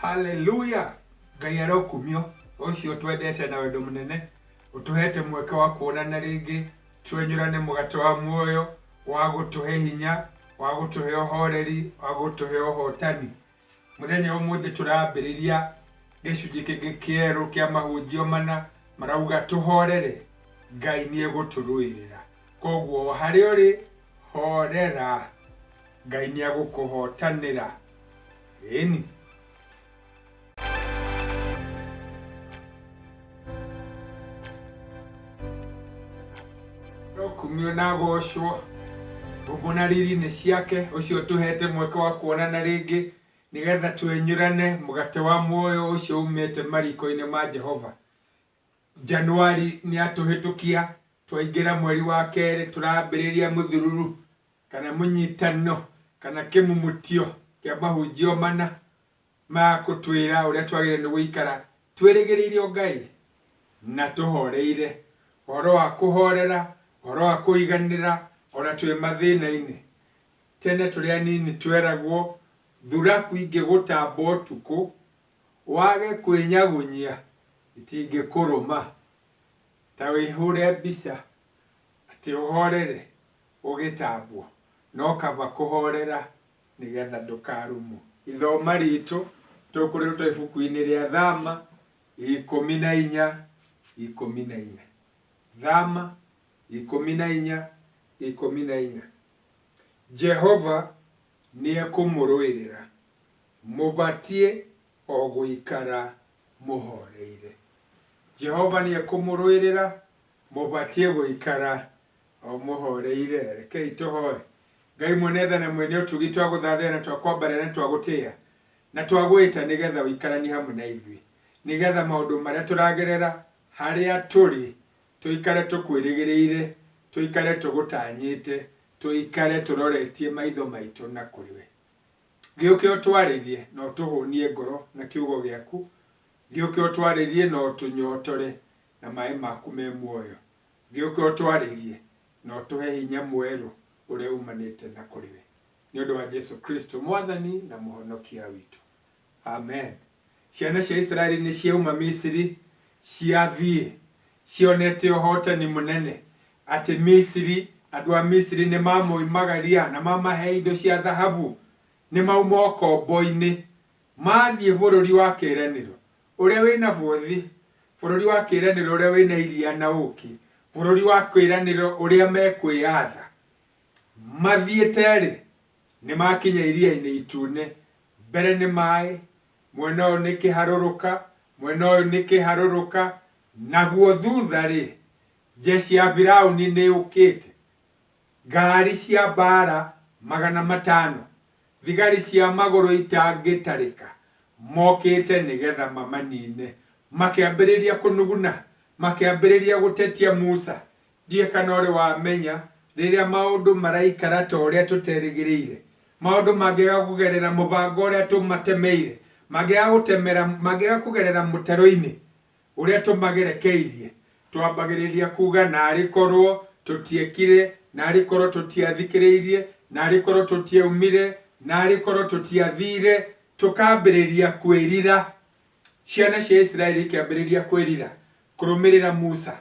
Haleluya! Ngai arokumio ũcio twendete na wendo mũnene, ũtũhete mweke wa kuonana rĩngĩ, twenyũrane mũgate wa muoyo, wa gũtũhe hinya, wa gũtũhe ũhoreri, wa gũtũhe ũhotani. Mũthenya wa ũmũthĩ tũrambĩrĩria gĩcunjĩ kĩngĩ kĩerũ kĩa mahunjio mana marauga tũhorere, Ngai nĩ egũtũrũĩrĩra. Koguo o harĩa ũrĩ, horera, Ngai nĩ egũkũhotanĩra. Ĩni. Kumio na gocwo ngumo na riri nĩ ciake ũcio ũtũhete mweke wa kuonana rĩngĩ nĩgetha twenyũrane mũgate wa muoyo ũcio umĩte mariko-inĩ ma Jehova. Januari nĩ atũhĩtũkia twaingĩra mweri wa kerĩ tũrambĩrĩria mũthururu kana mũnyitano kana kĩmumutio kĩa mahunjio mana ma kũtwĩra ũrĩa twagĩrĩire nĩ gũikara twĩrĩgĩrĩire o Ngai na tũhoreire. Ũhoro wa kũhorera, ũhoro wa kũiganĩra ona twĩ mathĩna-inĩ. Tene tũrĩ anini tweragwo thuraku ingĩgũtamba ũtukũ wage kwĩnyagunyia itingĩkũrũma. Ta wĩhũre mbica atĩ ũhorere ũgĩtambwo, no kaba kũhorera nĩgetha ndũkarumwo. Ithoma ritũ tũkũrĩruta ibuku-inĩ rĩa Thama 14:14. Thama 14:14. Jehova nĩekũmũrũĩrĩra, mũbatiĩ o gũikara mũhoreire. Jehova nĩekũmũrũĩrĩra, mũbatiĩ gũikara o mũhoreire. Rekei tũhoe. Ngai mwene tha na mwene ũtugi, twagũthathaiya na twakwambarĩra na twagũtĩĩa na twagwĩta nĩgetha ũikaranie hamwe na ithuĩ, nĩgetha maũndũ marĩa tũragerera harĩa tũrĩ tũikare tũkwĩrĩgĩrĩire, tũikare tũgũtanyĩte, tũikare tũroretie maitho maitũ na kũrĩ we. Gĩũke ũtwarĩrie na ũtũhũnie ngoro na kiugo gĩaku, gĩũke ũtwarĩrie na ũtũnyotore na maĩ maku me muoyo. Gĩũke ũtwarĩrie na ũtũhe hinya mwerũ ũrĩa umanĩte na kũrĩ we. Nĩ ũndũ wa Jesu Kristo Mwathani na Mũhonokia witũ. Amen. Ciana cia Isiraeli nĩ ciauma Misiri ciathiĩ cionete ũhotani mũnene atĩ Misiri, andũ a Misiri nĩ mamoimagaria na mamahe indo cia thahabu, nĩ mauma ũkombo-inĩ mathiĩ bũrũri wa kĩĩranĩro ũrĩa wĩna bũthi, bũrũri wa kĩĩranĩro ũrĩa wĩna iria na ũũkĩ, bũrũri wa kĩĩranĩro ũrĩa mekwĩyatha. Mathiĩte-rĩ, nĩ makinya iria-inĩ itune, mbere nĩ maĩ, mwena ũyũ nĩ kĩharũrũka, mwena ũyũ nĩ kĩharũrũka, naguo thutha-rĩ, njeshi ya Firauni nĩ yũkĩte, ngari cia mbaara 500, thigari cia magũrũ itangĩtarĩka, mokĩte nĩgetha mamanine. Makĩambĩrĩria kũnuguna, makĩambĩrĩria gũtetia Musa. Ndiũĩ kana ũrĩ wamenya rĩrĩa maũndũ maraikara ta ũrĩa tũterĩgĩrĩire, maũndũ mangĩaga kũgerera mũbango ũrĩa tũmatemeire, mangĩaga gũtemera, mangĩaga kũgerera mũtaro-inĩ ũrĩa tũmagerekeirie, twambagĩrĩria kuga narĩ korwo tũtiekire, narĩ korwo tũtiathikĩrĩirie, narĩ korwo tũtiaumire, narĩ korwo tũtiathire, tũkambĩrĩria kwĩrira. Ciana cia Isiraeli ikĩambĩrĩria kwĩrira kũrũmĩrĩra Musa.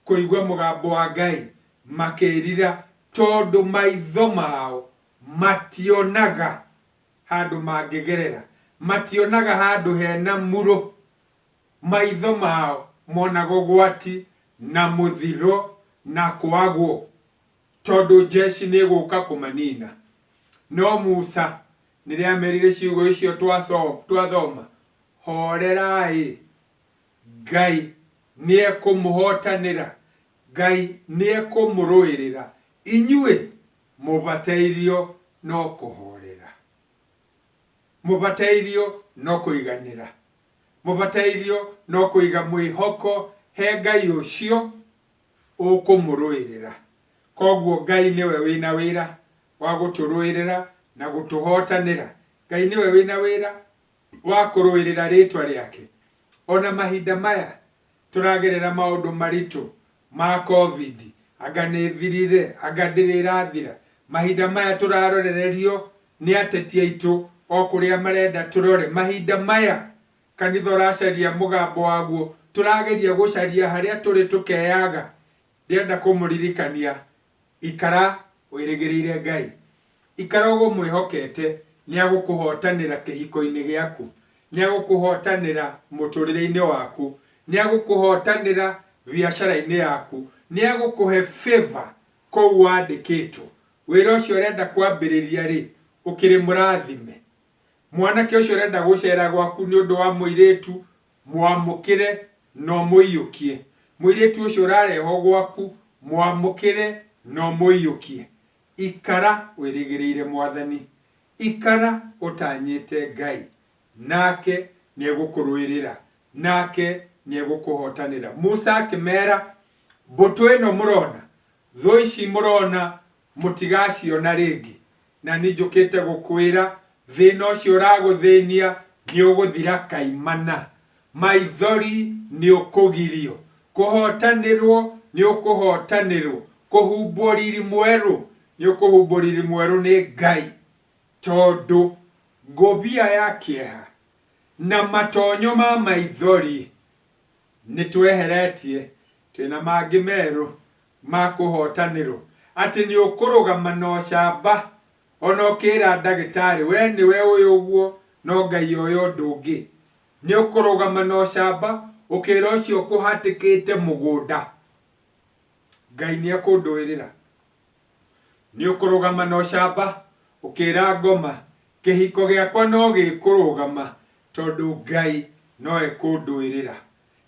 Kũigua mũgambo wa Ngai makĩĩrira tondũ maitho mao mationaga handũ mangĩgerera, mationaga handũ hena murũ. Maitho mao monaga ũgwati na mũthiro na kwagwo tondũ njeshi nĩ ĩgũka kũmanina. No Musa rĩrĩa amerire ciugo icio twathoma, horerai. Ngai nĩekũmũhootanĩra, Ngai nĩekũmũrũĩrĩra, inyuĩ mũbatairio no kũhoorera. Mũbatairio no kũiganĩra. Mũbatairio no kũiga mwĩhoko he Ngai ũcio ũkũmũrũĩrĩra. Koguo Ngai nĩwe wĩna wĩra wa gũtũrũĩrĩra na gũtũhootanĩra. Ngai nĩwe wĩna wĩra wa kũrũĩrĩra rĩĩtwa rĩake. O na mahinda maya tũragerera maũndũ maritũ ma Covid, anga nĩ ĩthirire, anga ndĩrĩ ĩrathira, mahinda maya tũrarorererio nĩ ateti aitũ o kũrĩa marenda tũrore. Mahinda maya kanitha ũracaria mũgambo waguo, tũrageria gũcaria harĩa tũrĩ tũkeyaga. Ndĩrenda kũmũririkania, ikara wĩrĩgĩrĩire Ngai. Ikara ũmwĩhokete, nĩ agũkũhotanĩra kĩhiko-inĩ gĩaku, nĩ agũkũhotanĩra mũtũrĩre-inĩ waku, nĩ agũkũhotanĩra biacara-inĩ yaku, nĩ agũkũhe favor kũu wandĩkĩtwo. Wĩra ũcio ũrenda kwambĩrĩria-rĩ, ũkĩrĩ mũrathime. Mwanake ũcio ũrenda gũcera gwaku nĩ ũndũ wa mũirĩtu, mwamũkĩre na ũmũiyũkie. Mũirĩtu ũcio ũrarehwo gwaku, mwamũkĩre na ũmũiyũkie. Ikara wĩrĩgĩrĩire Mwathani. Ikara ũtanyĩte Ngai, nake nĩegũkũrũĩrĩra, nake nĩegũkũhotanĩra. Musa akĩmera, mbũtũ ĩno mũrona, thũ ici mũrona, mũtigaciona rĩngĩ. Na niĩ njũkĩte gũkwĩra, thĩna ũcio ũragũthĩnia nĩũgũthira kaimana. Maithori nĩũkũgirio. Kũhotanĩrwo nĩũkũhotanĩrwo. Kũhumbwo riri mwerũ nĩũkũhumbwo riri mwerũ nĩ Ngai. Tondũ ngũbia ya kĩeha na matonyo ma maithori nĩtweheretie, twĩna mangĩ merũ ma kũhotanĩrwo. Atĩ nĩũkũrũgama na ũcamba ona ũkĩra ndagĩtarĩ we nĩwe ũyũ ũguo no Ngai oĩ ũndũ ũngĩ. Nĩũkũrũgama na ũcamba ũkĩra ũcio ũkũhatĩkĩte mũgũnda, Ngai nĩekũndũĩrĩra. Nĩũkũrũgama na ũcamba ũkĩra ngoma, kĩhiko gĩakwa no gĩkũrũgama tondũ Ngai no ekũndũĩrĩra.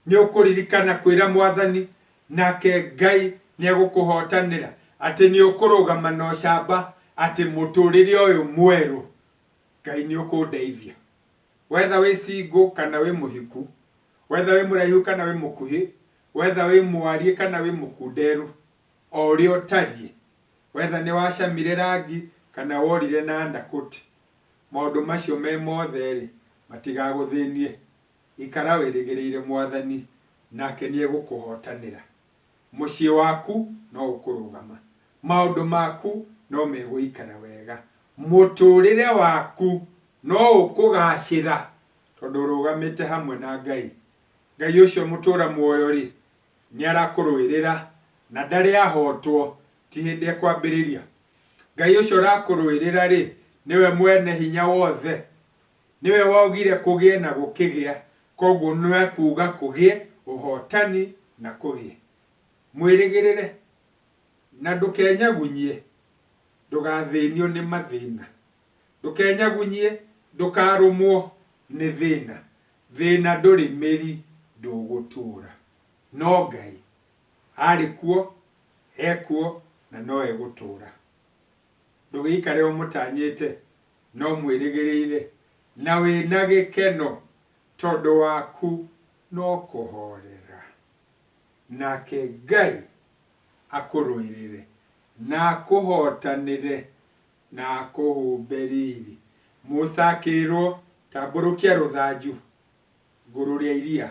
Nĩũkũririkana kwĩra Mwathani, nake Ngai nĩegũkũhotanĩra, atĩ nĩũkũrũgama na ũcamba atĩ mũtũrĩre ũyũ mwerũ Ngai nĩũkũndeithia. Whether wĩ single kana wĩ mũhiku, whether wĩ mũraihu kana wĩ mũkuhĩ, whether wĩ mwariĩ kana wĩ mũkunderu, o ũrĩa ũtariĩ, whether nĩ wacamire rangi kana worire na undercoat, maũndũ macio me mothe-rĩ, matigagũthĩnie. Ikara wĩrĩgĩrĩire Mwathani, nake nĩegũkũhotanĩra. Mũciĩ waku no ũkũrũgama. Maũndũ maku no megũikara wega. Mũtũrĩre waku no ũkũgacĩra tondũ ũrũgamĩte hamwe na Ngai. Ngai ũcio mũtũra muoyo-rĩ, nĩarakũrũĩrĩra na ndarĩ ahotwo, ti hĩndĩ ekwambĩrĩria. Ngai ũcio ũrakũrũĩrĩra-rĩ, nĩwe mwene hinya wothe. Nĩwe waugire kũgĩe na gũkĩgĩa, koguo nĩwe ekuuga kũgĩe ũhotani na kũgĩe. Mwĩrĩgĩrĩre, na ndũkenyagunyie, ndũgathĩnio nĩ mathĩna. Ndũkenyagunyie, ndũkarũmwo nĩ thĩna. Thĩna ndũrĩ mĩri, ndũgũtũũra. No Ngai arĩ kuo, ekuo, na no egũtũũra. Ndũgĩikare ũmũtanyĩte, no mwĩrĩgĩrĩire, na wĩna gĩkeno, tondũ waku no kũhorera. Nake Ngai akũrũĩrĩre, na akũhotanĩre, na akũhumbe riri. Musa akĩĩrwo, tambũrũkia rũthanju igũrũ rĩa iria,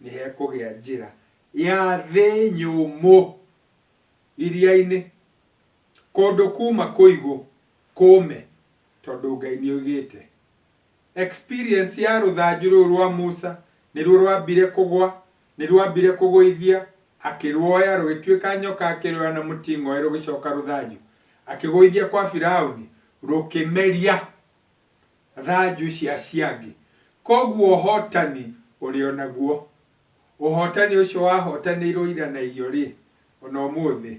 nĩhekũgĩa njĩra ya thĩ nyũmũ iria-inĩ, kũndũ kuma kũigũ kũme, tondũ Ngai nĩoigĩte. Experience ya rũthanju rũu rwa Musa nĩruo rwambire kũgwa, nĩrwambire kũgũithia, akĩruoya rũgĩtuĩka nyoka, akĩruoya na mũting'oe rũgĩcoka rũthanju, akĩgũithia kwa Firauni rũkĩmeria thanju cia ciangĩ. Koguo ũhotani ũrĩ o naguo. Ũhotani ũcio wahotanĩirwo ira na iyo-rĩ, ona ũmũthĩ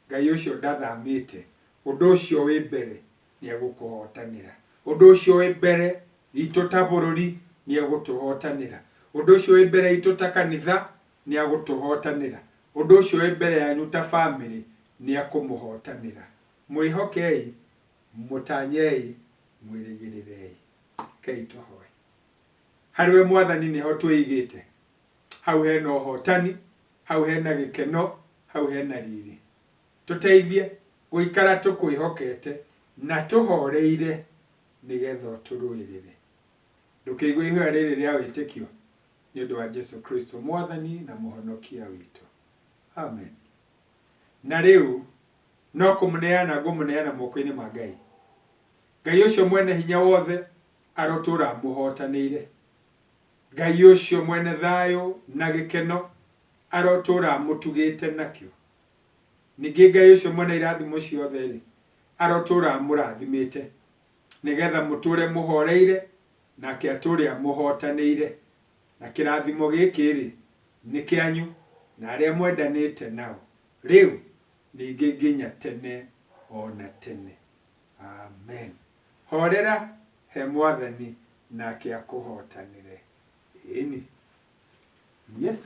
Ngai ũcio ndathamĩte. Ũndũ ũcio wĩ mbere nĩegũkũhotanĩra. Ũndũ ũcio wĩ mbere itũ ta bũrũri nĩegũtũhotanĩra. Ũndũ ũcio wĩ mbere itũ ta kanitha nĩagũtũhotanĩra. Ũndũ ũcio wĩ mbere yanyu ta famĩlĩ nĩekũmũhotanĩra. Mwĩhokei, mũtanyei, mwĩrĩgĩrĩrei. Rekei tũhoe. Harĩ we Mwathani nĩho twĩigĩte. Hau hena ũhotani, hau hena gĩkeno, hau hena riri. Tũteithie gũikara tũkwĩhokete na tũhoreire nĩgetha ũtũrũĩrĩre. Ndũkĩigue ihoya rĩrĩ rĩa wĩtĩkio nĩ ũndũ wa Jesu Kristo Mwathani na Mũhonokia witũ. Amen. Na rĩu no kũmũneana ngũmũneana moko-inĩ ma Ngai. Ngai ũcio mwene hinya wothe. Arotũũra amũhotanĩire. Ngai ũcio mwene thayũ na gĩkeno arotũũra amũtugĩte nakĩo. Ningĩ Ngai ũcio mwene irathimo ciothe-rĩ, arotũũra amũrathimĩte, nĩgetha mũtũũre mũhoreire, nake atũũre amũhotanĩire. Na kĩrathimo gĩkĩ-rĩ, nĩ kĩanyu na arĩa mwendanĩte nao, rĩu, ningĩ nginya tene o na tene. Amen. Horera he Mwathani nake akũhotanĩre. Ĩni. Yes.